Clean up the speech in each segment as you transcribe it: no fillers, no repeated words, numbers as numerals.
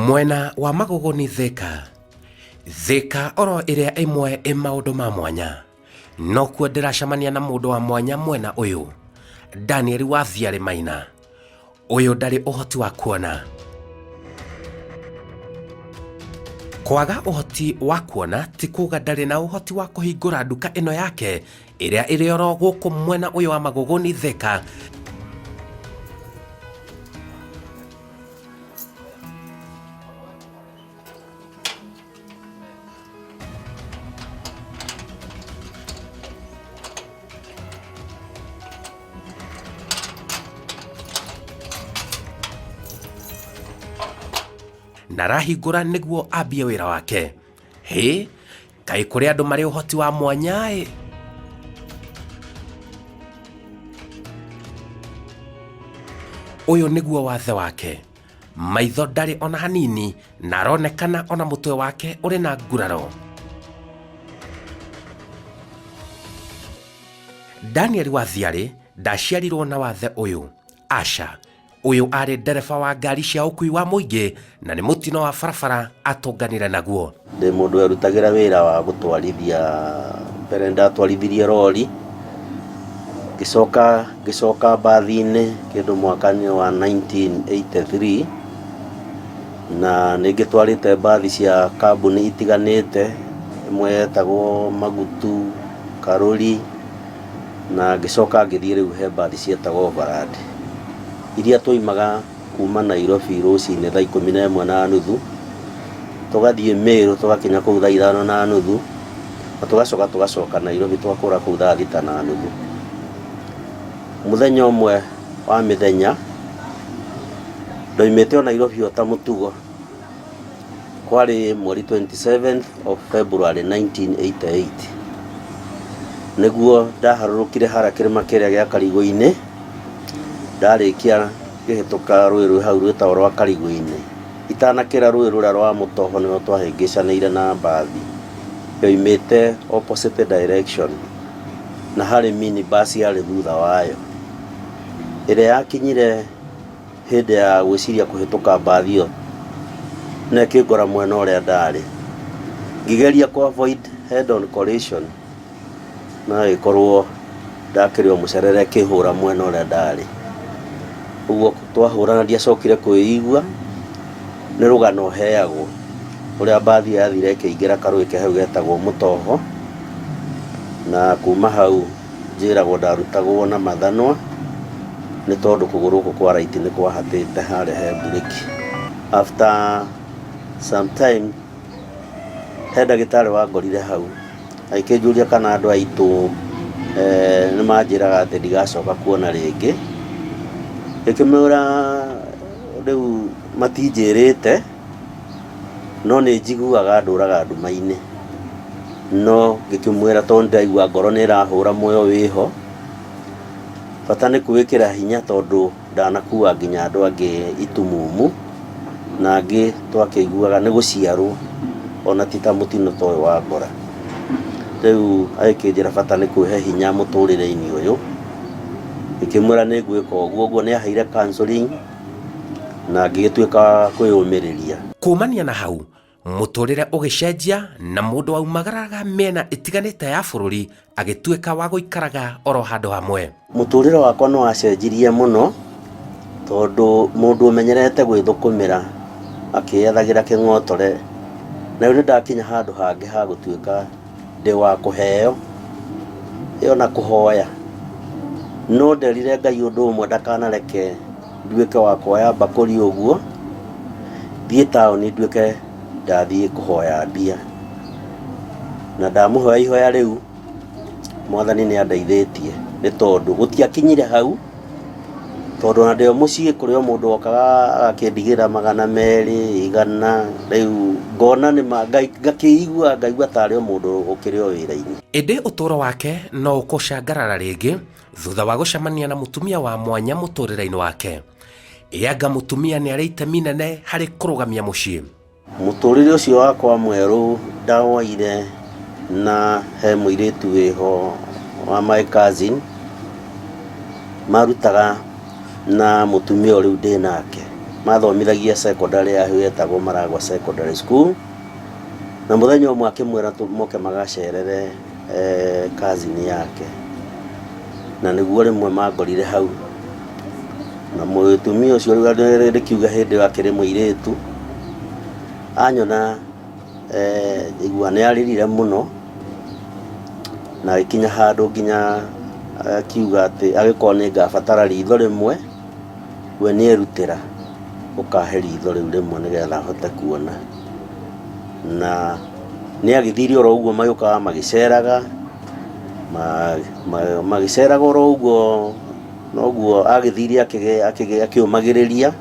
Mwena wa Magũgũni Thika, Thika oro ĩrĩa ĩmwe ĩ maũndũ ma mwanya. Nokuo ndĩracemania na mũndũ wa mwanya mwena ũyũ, Daniel wa Thiarĩ Maina. Ũyũ ndarĩ ũhoti wa kuona. Kwaga ũhoti wa kuona ti kuga ndarĩ na ũhoti wa kũhingũra nduka ĩno yake ĩrĩa ĩrĩ oro gũkũ mwena ũyũ wa Magũgũni Thika. Na arahingũra nĩguo ambie wĩra wake. Hĩ, kaĩ kũrĩ andũ marĩ ũhoti wa mwanya-ĩ! Ũyũ nĩguo wathe wake. Maitho ndarĩ ona hanini na aronekana ona mũtwe wake ũrĩ na nguraro. Daniel Wathiarĩ ndaciarirwo na wathe ũyũ. Aca, ũyũ arĩ ndereba wa ngari cia ũkui wa mũingĩ na nĩ mũtino wa barabara atũnganire naguo. Ndĩ mũndũ werutagĩra wĩra wa gũtwarithia, mbere ndatwarithirie rori, ngĩcoka ngĩcoka mbathi-inĩ kĩndũ mwaka-inĩ wa 1983, na nĩ ngĩtwarĩte mbathi cia kambuni itiganĩte, ĩmwe yetagwo Magutu, Karũri, na ngĩcoka ngĩthiĩ rĩu he mbathi cietagwo Overland, iria twaumaga kuma Nairobi rũcinĩ thaa 11:30, tũgathiĩ Meru tũgakinya kũu thaa 5:30, na tũgacoka tũgacoka Nairobi tũgakũra kũu thaa 6:30. Mũthenya ũmwe wa mĩthenya, ndaumĩte o Nairobi o ta mũtugo, kwarĩ mweri 27th of February 1988, nĩguo ndaharũrũkire harĩa kĩrĩma kĩrĩa gĩa Karigũ-inĩ, ndarĩkia ngĩhĩtũka rũĩ rwĩ hau rwĩtagwo rwa Karigũ-inĩ, itanakĩra rũĩ rũrĩa rwa Mũtoho nĩho twahĩngĩcanĩire na mbathi, yoimĩte opposite direction, na harĩ minibus yarĩ thutha wayo, ĩrĩa yakinyire hĩndĩ ya gwĩciria kũhĩtũka mbathi ĩyo na ĩkĩngora mwena ũrĩa ndarĩ. Ngĩgeria kũ avoid head on collision no ĩgĩkorwo ndakĩrĩ o mũcerere ĩkĩhũra mwena ũrĩa ndarĩ. Ũguo twahũrana ndiacokire kwĩigua, nĩ rũgano heagwo ũrĩa mbathi ĩyo yathire ĩkĩingĩra karũĩ ke hau getagwo Mũtoho, na kuma hau njĩragwo ndarutagwo na mathanwa nĩ tondũ kũgũrũ gũkũ kwa right nĩ kwahatĩte harĩa he mburĩki. After some time he ndagĩtarĩ wangorire hau agĩkĩnjũria kana andũ aitũ nĩ manjĩraga atĩ ndigacoka kuona rĩngĩ. Ngĩkĩmwĩra rĩu matinjĩrĩte no nĩ njiguaga ndũraga nduma-inĩ. No ngĩkĩmwĩra tondũ nĩndĩraigua ngoro nĩ ĩrahũra muoyo wĩho, bata nĩ kwĩĩkĩra hinya tondũ ndanakua nginya andũ angĩ itumumu, na angĩ twakĩiguaga nĩ gũciarwo ona ti ta mũtino ta ũyũ wa ngora. Rĩu agĩkĩnjĩra bata nĩ kwĩhe hinya mũtũrĩre-inĩ ũyũ, ngĩkĩmwĩra nĩ ngwĩka ũguo, ũguo nĩ aheire counselling na ngĩgĩtuĩka wa kwĩyũmĩrĩria. Kumania na hau, mũtũrĩre ũgĩcenjia na mũndũ waumagaraga mĩena ĩtiganĩte ya bũrũri agĩtuĩka wa gũikaraga oro handũ hamwe. Mũtũrĩre wakwa nĩ wacenjirie mũno, tondũ mũndũ ũmenyerete gwĩthũkũmĩra akĩyethagĩra kĩng'otore, na rĩu nĩ ndakinya handũ hangĩ ha gũtuĩka ndĩ wa kũheo, ona kũhoya. No nderire Ngai ũndũ ũmwe ndakanareke nduĩke wa kuoya mbakũri ũguo, thiĩ taũni nduĩke ndathiĩ kũhoya mbia. Na ndamũhoya ihoya rĩu, Mwathani nĩ andeithĩtie nĩ tondũ gũtiakinyire hau, tondũ ona ndĩ o mũciĩ kũrĩ o mũndũ okaga agakĩndigĩra 200, 100, rĩu ngona nĩma ngakĩigua ngaigua tarĩ o mũndũ ũkĩrĩ o wĩra-inĩ. Ĩndĩ ũtũũro wake no ũkũcangarara rĩngĩ thutha wa gũcemania na mũtumia wa mwanya mũtũrĩre-inĩ wake. Ĩ anga mũtumia nĩ arĩ itemi inene harĩ kũrũgamia mũciĩ? Mũtũrĩre ũcio wakwa mwerũ ndawoire na he mũirĩtu wĩho wa my cousin marutaga na mũtumia ũyũ rĩu ndĩnake. Mathomithagia secondary ya hau yetagwo Maragwa Secondary School. Na mũthenya ũmwe akĩmwĩra moke magacerere cousin yake. Na nĩguo rĩmwe mangorire hau. Na mũtumia ũcio rĩu ndĩkiuga hĩndĩ ĩyo akĩrĩ mũirĩtu, anyona njiguaga nĩ arĩrire mũno, na agĩkinya handũ nginya akiuga atĩ angĩkorwo nĩ ngabatara ritho rĩmwe, we nĩ erutĩra gũkahe ritho rĩu rĩmwe nĩgetha ahote kuona. Na nĩ agĩthire oro ũguo magĩũkaga magĩceraga, magĩceraga oro ũguo noguo agĩthire akĩũmagĩrĩria,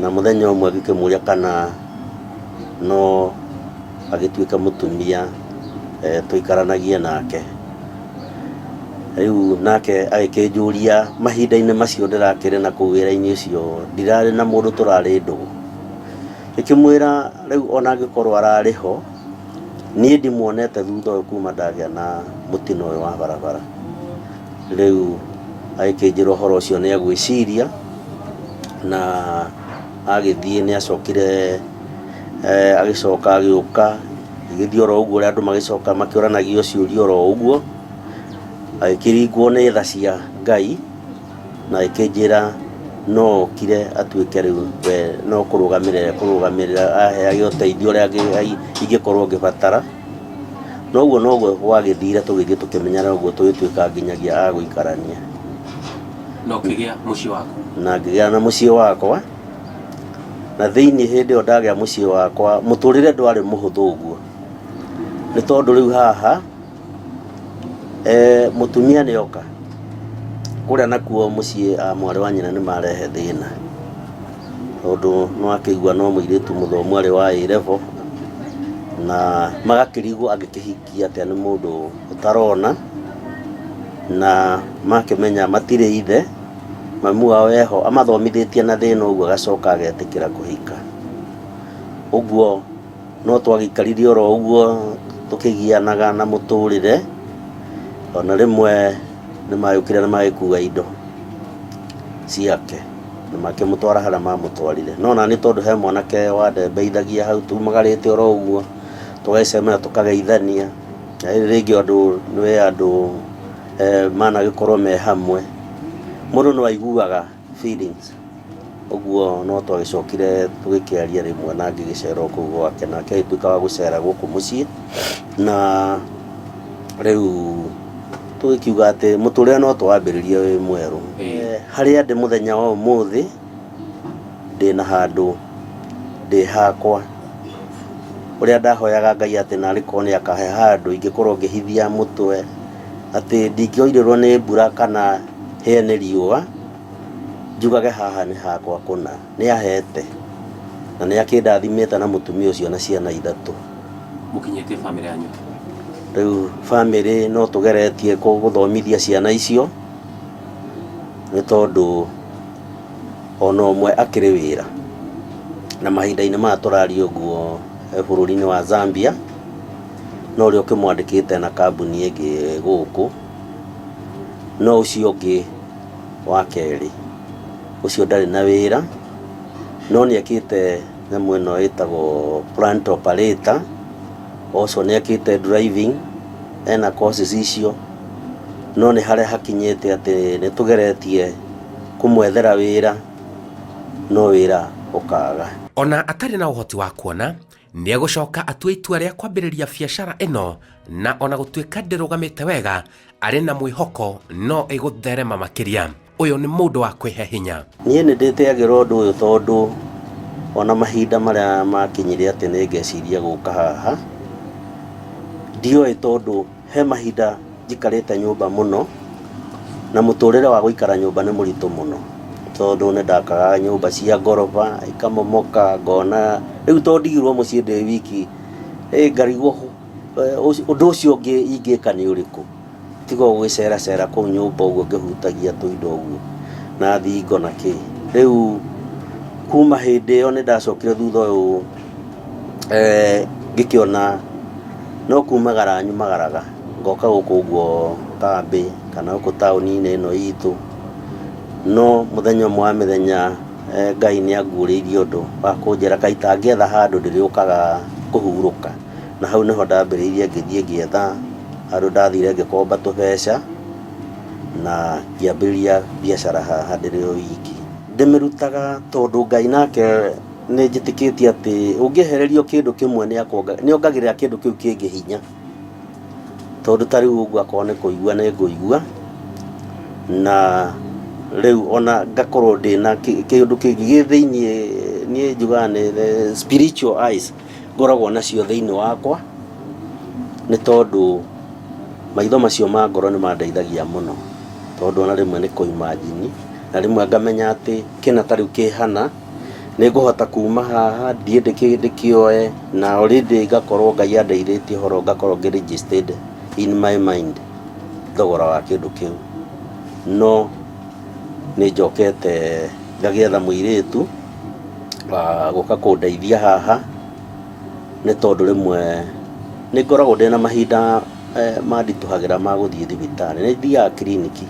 na mũthenya ũmwe ngĩkĩmũria kana no agĩtuĩke mũtumia tũikaranagie nake. Rĩu nake agĩkĩnjũria mahinda-inĩ macio ndĩrakĩrĩ na kũu wĩra-inĩ ũcio ndirarĩ na mũndũ tũrarĩ ndũgũ. Ngĩkĩmwĩra rĩu ona angĩkorwo ararĩ ho, niĩ ndimuonete thutha ũyũ kuma ndagĩa na mũtino ũyũ wa barabara. Rĩu agĩkĩnjĩra ũhoro ũcio nĩ agwĩciria, na agĩthiĩ nĩ acokire agĩcoka agĩũka, ĩgĩthiĩ oro ũguo ũrĩa andũ magĩcoka makĩũranagia ciũria oro ũguo, agĩkĩringwo nĩ tha cia Ngai, na agĩkĩnjĩra no okire atuĩke rĩu we no kũrũgamĩrĩra ekũrũgamĩrĩra aheage ũteithio ũrĩa ingĩkorwo ngĩbatara. Na ũguo noguo gwagĩthire tũgĩthiĩ tũkĩmenyana ũguo tũgĩtuĩka nginyagia a gũikarania. Na ũkĩgĩa mũciĩ waku? Na ngĩgĩa na mũciĩ wakwa. Na thĩinĩ hĩndĩ ĩyo ndagĩa mũciĩ wakwa, mũtũrĩre ndwarĩ mũhũthũ ũguo. Nĩ tondũ rĩu haha, mũtumia nĩ oka, kũrĩa nakuo mũciĩ mwarĩ wa nyina nĩ marehe thĩna. Tondũ nĩ wakĩigua no mũirĩtu mũthomu arĩ wa A level, na magakĩrigwo angĩkĩhikia atĩa nĩ mũndũ ũtarona, na makĩmenya matirĩ ithe. Mamu wao eho amathomithĩtie na thĩna ũguo agacoka agetĩkĩra kũhika. Ũguo no twagĩikarire oro ũguo tũkĩgianaga na mũtũrĩre, ona rĩmwe nĩ magĩũkire na magĩkua indo ciake na makĩmũtwara harĩa mamũtwarire. No naniĩ tondũ he mwanake wandembeithagia hau tumagarĩte oro ũguo, tũgagĩcemania tũkageithania, na rĩngĩ andũ nĩ andũ managĩkorwo me hamwe, mũndũ no aiguaga feelings, ũguo no twagĩcokire tũgĩkĩaria rĩmwe na ngĩgĩcera o kũu gwake nake agĩtuĩka wa gũcera gũkũ mũciĩ, na rĩu tũgĩkiuga atĩ mũtũrĩre no tũwambĩrĩrie wĩ mwerũ. Harĩa ndĩ mũthenya wa ũmũthĩ, ndĩna handũ ndĩ hakwa, ũrĩa ndahoyaga Ngai atĩ narĩ korwo nĩ akahe handũ ingĩkorwo ngĩhithia mũtwe, atĩ ndingĩoirĩrwo nĩ mbura kana hĩe nĩ riũa, njugage haha nĩ hakwa kũna. Nĩ ahete na nĩ akĩndathimĩte na mũtumia ũcio na ciana ithatũ. Mũkinyĩtie bamĩrĩ yanyu? Rĩu bamĩrĩ no tũgeretie gũthomithia ciana icio, nĩ tondũ ona ũmwe akĩrĩ wĩra. Na mahinda-inĩ maya tũraria ũguo e bũrũri-inĩ wa Zambia, no ũrĩa ũkĩmwandĩkĩte na kambuni ĩngĩ gũkũ, no ũcio ũngĩ wa kerĩ, ũcio ndarĩ na wĩra, no nĩ ekĩte nyamũ ĩno ĩtagwo plant operator, also nĩ ekĩte driving, ena courses icio, no nĩ harĩa hakinyĩte atĩ nĩ tũgeretie kũmwethera wĩra, no wĩra ũkaga. Ona atarĩ na ũhoti wa kuona, nĩ egũcoka atue itua rĩa kwambĩrĩria biacara ĩno na ona gũtuĩka ndĩrũgamĩte wega, arĩ na mwĩhoko no ĩgũtherema makĩria. Ũyũ nĩ mũndũ wa kwĩhe hinya. Niĩ nĩ ndĩtĩagĩra ũndũ ũyũ tondũ ona mahinda marĩa makinyire atĩ nĩ ngeciria gũka haha, ndioĩ tondũ he mahinda njikarĩte nyũmba mũno, na mũtũrĩre wa gũikara nyũmba nĩ mũritũ mũno, tondũ nĩ ndakaga nyũmba cia ngoroba ikamomoka ngona, rĩu tondũ ndigirwo mũciĩ ndĩ wiki, ngarigwo ũndũ ũcio ũngĩ ingĩka nĩ ũrĩkũ, tiga o gũgĩceracera kũu nyũmba ũguo ngĩhutagia tũindo ũguo na thingo na kĩ. Rĩu kuma hĩndĩ ĩyo nĩ ndacokire thutha ũyũ ngĩkĩona no kumagara nyumagaraga ngoka gũkũ ũguo kambĩ kana gũkũ taũni-inĩ ĩno itũ, no mũthenya ũmwe wa mĩthenya Ngai nĩ anguũrĩirie ũndũ wa kũnjĩra kaĩ itangĩetha handũ ndĩrĩũkaga kũhurũka. Na hau nĩho ndambĩrĩirie ngĩthiĩ ngĩetha handũ ndathire ngĩkomba tũbeca na ngĩambĩrĩria biacara haha ndĩrĩ o wiki. Ndĩmĩrutaga tondũ Ngai nake nĩ njĩtĩkĩtie atĩ ũngĩehererio kĩndũ kĩmwe nĩ ongagĩrĩra kĩndũ kĩu kĩngĩ hinya. Tondũ ta rĩu ũguo akorwo nĩ kũigua nĩ ngũigua, na rĩu ona ngakorwo ndĩna kĩũndũ kĩngĩ gĩ thĩiniĩ, niĩ njugaga nĩ spiritual eyes ngoragwo nacio thĩiniĩ wakwa, nĩ tondũ maitho macio ma ngoro nĩ mandeithagia mũno, tondũ ona rĩmwe nĩ kũ imagine, na rĩmwe ngamenya atĩ kĩna ta rĩu kĩ hana. Nĩ ngũhota kuma haha thiĩ ndĩkĩoye na already ngakorwo Ngai andeithĩtie ũhoro ngakorwo ngĩ registered in my mind thogora wa kĩndũ kĩu. No nĩ njokete ngagĩetha mũirĩtu wa gũka kũndeithia haha, nĩ tondũ rĩmwe nĩ ngoragwo ndĩna mahinda manditũhagĩra ma gũthiĩ thibitarĩ. Nĩ thiaga kiriniki.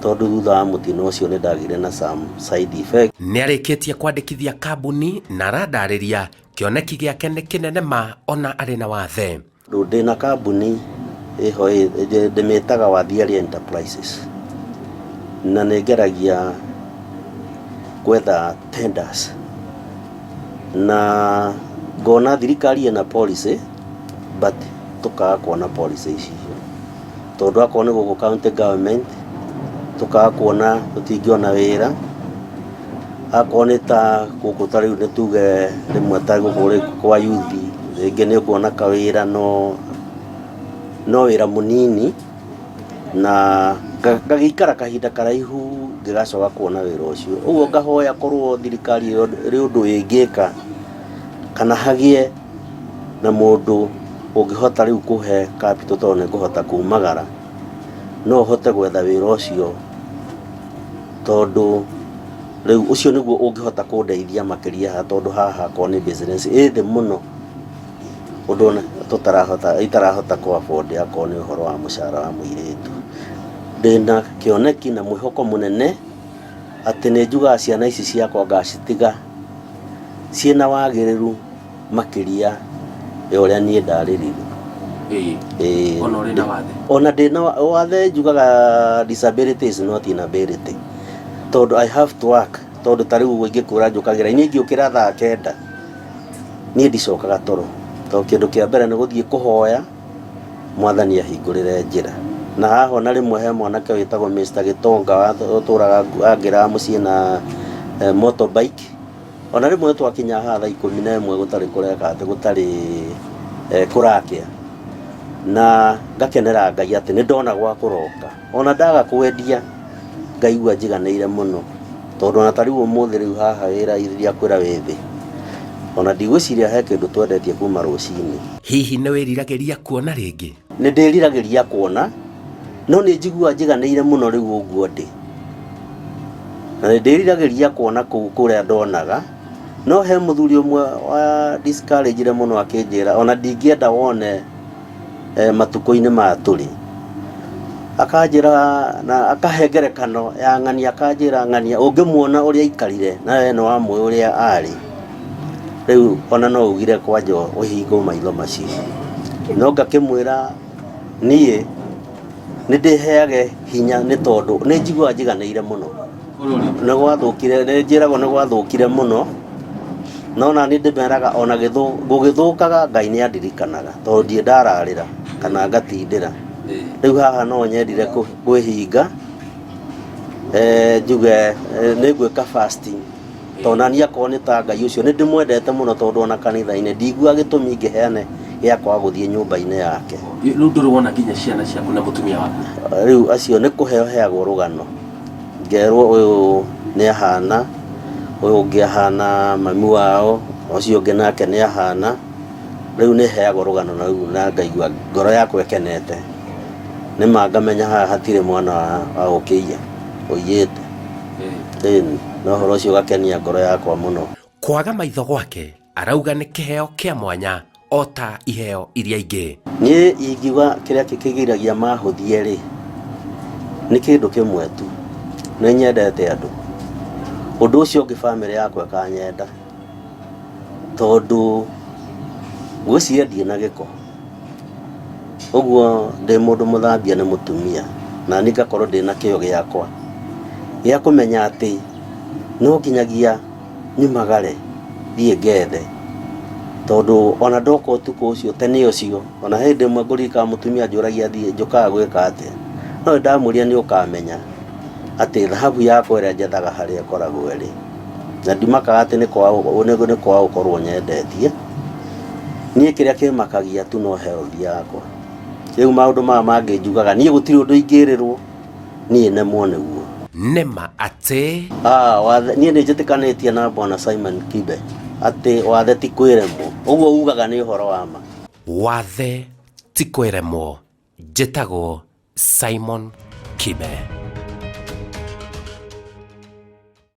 Tondũ thutha wa mũtino ũcio nĩ ndagĩire na some side effect. Nĩarĩkĩtie kwandĩkithia kambuni na aradarĩria kĩoneki gĩake nĩ kĩnene ma ona arĩ na wathe. Rĩu ndĩna kambuni ĩho ndĩmĩtaga Wathiaria Enterprises, na nĩ ngeragia gwetha tenders na ngona thirikari ĩna policy but tũkaga kuona policy icio. Tondũ akorwo nĩ gũkũ county government tũkaga kuona tũtingĩona wĩra, akorwo nĩ ta gũkũ ta rĩu nĩ tuge rĩmwe ta gũkũ kwa youth rĩngĩ nĩ ũkuona kawĩra no no wĩra mũnini, na ngagĩikara kahinda karaihu ngĩgacoka kuona wĩra ũcio. Ũguo ngahoya korwo thirikari ĩrĩ ũndũ ĩngĩka kana hagĩe na mũndũ ũngĩhota rĩu kũhe capital tondũ nĩ ngũhota kumagara, no hote gwetha wĩra ũcio tondũ rĩu ũcio nĩguo ũngĩhota kũndeithia makĩria haha tondũ haha hakwa nĩ business ĩ thĩ mũno ũndũ ona tũtarahota itarahota kũ afford akorwo nĩ ũhoro wa mũcara wa mũirĩtu. Ndĩna kĩoneki na mwĩhoko mũnene atĩ nĩ njugaga ciana ici ciakwa ngacitiga ciĩna wagĩrĩru makĩria ya ũrĩa niĩ ndarĩrirwo. Ĩĩ. Ona ũrĩ na wathe? Ona ndĩ na wathe njugaga disability is not inability, tondũ I have to work, tondũ ta rĩu ũguo ingĩkwĩra njũkagĩra, niĩ ingĩũkĩra thaa kenda niĩ ndicokaga toro, tondũ kĩndũ kĩa mbere nĩ gũthiĩ kũhoya mwathani ahingũrĩre njĩra. Na haha ona rĩmwe he mwanake wĩtagwo Mr Gĩtonga ũtũraga angĩraga mũciĩ na motorbike. Ona rĩmwe twakinya haha thaa 11 gũtarĩ kũreka atĩ gũtarĩ kũrakĩa, na ngakenera Ngai atĩ nĩ ndona gwa kũroka. Ona ndaga kwendia ngaigua njiganĩire mũno, tondũ ona ta rĩu ũmũthĩ rĩu haha wĩra ndiakwĩra wĩ thĩ, ona ndigwĩciria he kĩndũ twendetie kuma rũcinĩ. Hihi nĩ wĩriragĩria kuona rĩngĩ? Nĩ ndĩriragĩria kuona, no nĩ njiguaga njiganĩire mũno rĩu ũguo ndĩ. Na nĩ ndĩriragĩria kuona kũu kũrĩa ndonaga, no he mũthuri ũmwe wa discourage mũno akĩnjĩra ona ndingĩenda wone matukũ-inĩ maya tũrĩ. Akanjĩra na akahe ngerekano ya ng'ania, akanjĩra ng'ania ũngĩmuona ũrĩa aikarire na we nĩ wamũĩ ũrĩa arĩ, rĩu ona no ugire kwanja ũhingwo maitho macio. No ngakĩmwĩra niĩ nĩ ndĩheage hinya nĩ tondũ nĩ njiguaga njiganĩire mũno. Nĩ gwathũkire, nĩ njĩragwo nĩ gwathũkire mũno, no na niĩ ndĩmeraga ona gũgĩthũkaga Ngai nĩ andirikanaga tondũ ndirĩ ndararĩra kana ngatindĩra. Rĩu haha no nyendire kwĩhinga njuge nĩ ngwĩka fasting. Tondũ naniĩ akorwo nĩ ta Ngai ũcio nĩ ndĩmwendete mũno tondũ ona kanitha-inĩ ndiguaga gĩtũmi ingĩheane gĩa kwaga gũthiĩ nyũmba-inĩ yake. Rĩu ndũrĩ wona nginya ciana ciaku na mũtumia waku? Rĩu acio nĩ kũheo heagwo rũgano, ngerwo ũyũ nĩ ahana, ũyũ ũngĩ ahana mami wao, ũcio ũngĩ nake nĩ ahana, rĩu nĩ heagwo rũgano na rĩu na ngaigua ngoro yakwa ĩkenete, nĩ ma ngamenya haha hatirĩ mwana wa gũkĩiya ũiyĩte. Ĩni, na ũhoro ũcio ũgakenia ngoro yakwa mũno. Kwaga maitho gwake arauga nĩ kĩheo kĩa mwanya o ta iheo iria ingĩ. Niĩ ingiuga kĩrĩa kĩgiragia mahũthie rĩ, nĩ kĩndũ kĩmwe tu, nĩ nyendete andũ. Ũndũ ũcio ũngĩ bamĩrĩ yakwa ĩkanyenda tondũ ngwĩciria ndirĩ na gĩko. Ũguo ndĩ mũndũ mũthambia nĩ mũtumia na niĩ ngakorwo ndĩna kĩo gĩakwa gĩa kũmenya atĩ no nginyagia nyumagare thiĩ ngethe tondũ ona ndoka ũtukũ ũcio tene ũcio ona hĩndĩ ĩmwe ngũririkana mũtumia anjũragia thiĩ njũkaga gwĩka atĩa no nĩndamwĩrire nĩ ũkamenya atĩ thahabu yakwa ĩrĩa njethaga harĩa ĩkoragwo ĩrĩ na ndimakaga atĩ nĩ kwaga gũkorwo nyendetie niĩ kĩrĩa kĩmakagia tu no health yakwa rĩu maũndũ maya mangĩ njugaga niĩ gũtirĩ ũndũ ingĩrĩrwo niĩ nemwo nĩguo. Nĩma atĩ. Ah, wathe, niĩ nĩ njĩtĩkanĩtie na Bwana Simon Kibe atĩ wathe ti kwĩremwo. Ũguo ugaga nĩ ũhoro wa ma. Wathe ti kwĩremwo. Njĩtagwo Simon Kibe.